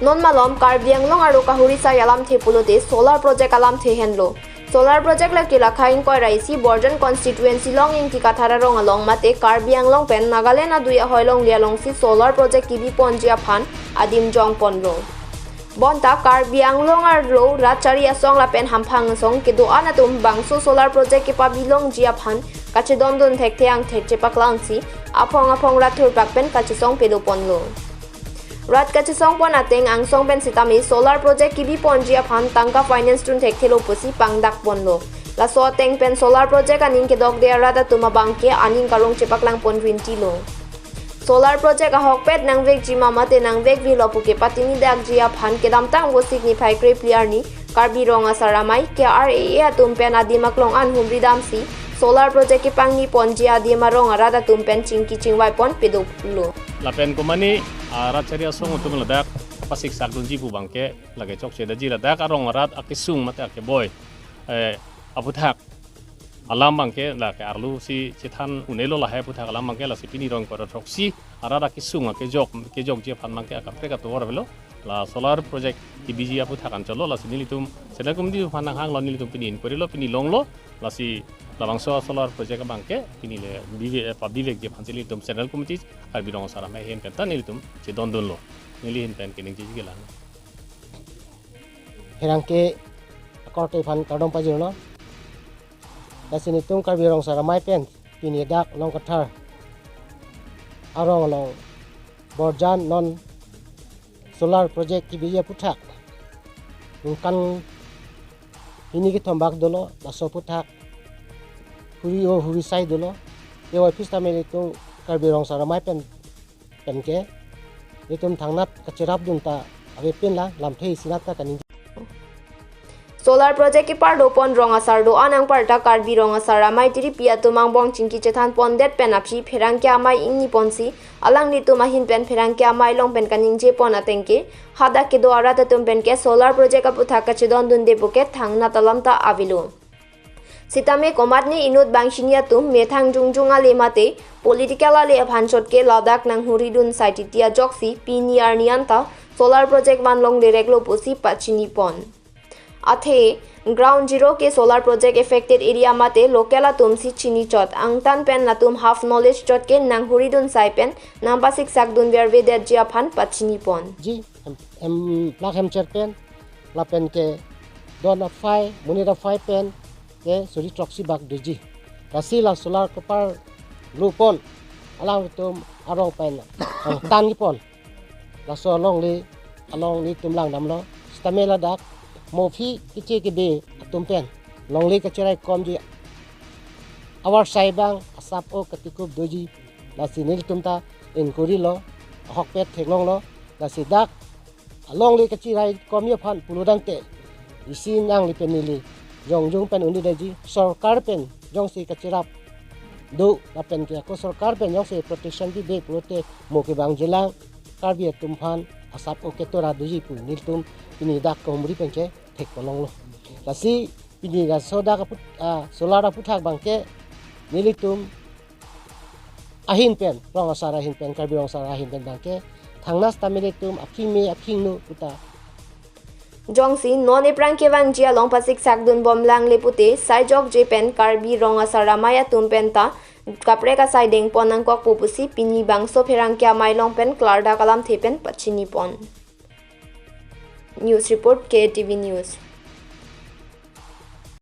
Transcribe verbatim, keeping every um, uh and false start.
Non malom Karbi Anglong arlo kahuri sai alamthe pulote solar project alamthe henlo. Solar project lake lakha ingkoi ra isi Borjan constituency Longing Tikathar arong along mate Karbi Anglong pen Nagaland adui ahoi longle alongsi solar project kebi ponji aphan adim jong ponlo. Bonta Karbi Anglong arlo rat chari asong lapen hamphang asong kedo-an atum bangso solar project kepabi longji aphan kachedondun thekthe angthek chepaklangsi aphong aphong rat thurpak pen kachesong pelo ponlo. Rat kachesong pon ateng angsong pen sitame solar project kebi ponji aphan tangka finance dun thekthelo pusi pangdak ponlo. Laso ateng pen solar project aning kedokde arat atum abangke aning karong chepaklang pon rintilo. Solar project ahokpet nangvekji ma mate nangvekvelo puke patinidakji aphan kedamtang Vosik niphai krephli arni Karbi Rong Asar Amei K R A A atum pen adim aklong an humri damsi solar project kepangni ponji adim arong arat atum pen chingki chingvai pon pedoplo. Lapen komane, ah, rat chari asong atum ladak pasiksak dunji pu abangke lake chokche daji ladak arong arat akesung mate akeboi, eh, aputhak alam abangke lake arlo si chethan unelo lahai aputhak alam abangke lasi pini rong koro throksi arat akesung akejok kejokji aphan abangke akaprek atovar avelo. La solar project kebiji aputhak anchotlo, lasi nelitum Central Committee aphan nanghanglo, nelitum pini inquiry lo, pini longlo, lasi labangso solar project abangke pini le bive, eh, pabivekji aphan si nelitum Central Committee Karbi Rong Asar Amei ahin pen ta nelitum chedondunlo. Neli ahin pen keningje kelang. Pherangke akorte aphan kardom pajirlo. Lasi nelitum Karbi Rong Asar Amei pen pini dak Longkathar arong along Borjan non solar project kebiji aputhak ningkan hini kethom bak dolo, laso aputhak huri o huri sai dolo. Yo office ta nelitum Karbi Rong Asar Amei pen penke nelitum thangnat kacherap dun ta avepinlang, lamthe isinat ta kaningje. Solar project kepardo pon rong asar do-an anparta Karbi Rong Asar Amei tiripi atum angbong chingki chethan pondet pen aphi pherangke amei ingni ponsi alanglitum ahin pen pherangke amei along pen kaningje pon atengke hadak kedo arat atum penke solar project aputhak kachedondunde puke thangnat alam ta avelo. Sitame komatne inut bangchini atum methang jongjong ale mate political ale aphan chotke ladak nanghuri dun sai titi ajoksi pini arni anta solar project van longle reklo pusi pachini pon. Athe ground zero ke solar project affected area mate local atum si chini chot, angtan pen latum half knowledge chotke nanghuri dun sai pen nangpasiksak dun vervedetji aphan pachini pon. Ji, em, em, plak hemcher pen, lapen ke don aphai, monit aphai pen ke suri throksi bak doji. Lasi la solar keparlo pon, alangtum arong pen angtan kepon. Laso alongle, along nelitum langdamlo. Sitame ladak mo aphi keche kebe atum pen longle kacheraikomji avarsai abang asap o katikup doji. Lasi nelitum ta inquiry lo, ahokpet theklonglo. Lasi dak alongle kachiraikomji aphan pulo tangte isi nangli pen neli jongjong pen un-edetji, sorkar pen jongsi kacherap do lapen ke ako sorkar pen jongsi protection pipe pulote mo kevangjilang Karbi atum aphan asap o ketora doji pu nelitum pini dak kahumri pen ke thek ponlonglo. Lasi pini laso dak aput, ah, solar aputhak abangke nelitum ahin pen, Rong Asar ahin pen, Karbi Rong Asar ahin pen abangke thangnat sitame nelitum aphing me aphing no puta. Jongsi non ephrang kevangji along pasiksak dun bom langle pute sai jokje pen Karbi Rong Asar Amei atum pen ta kaprek asai deng pon nangkokpo pusi pini bangso pherangke amei along pen klardak alamthe pen pachini pon. News report, K A T V News.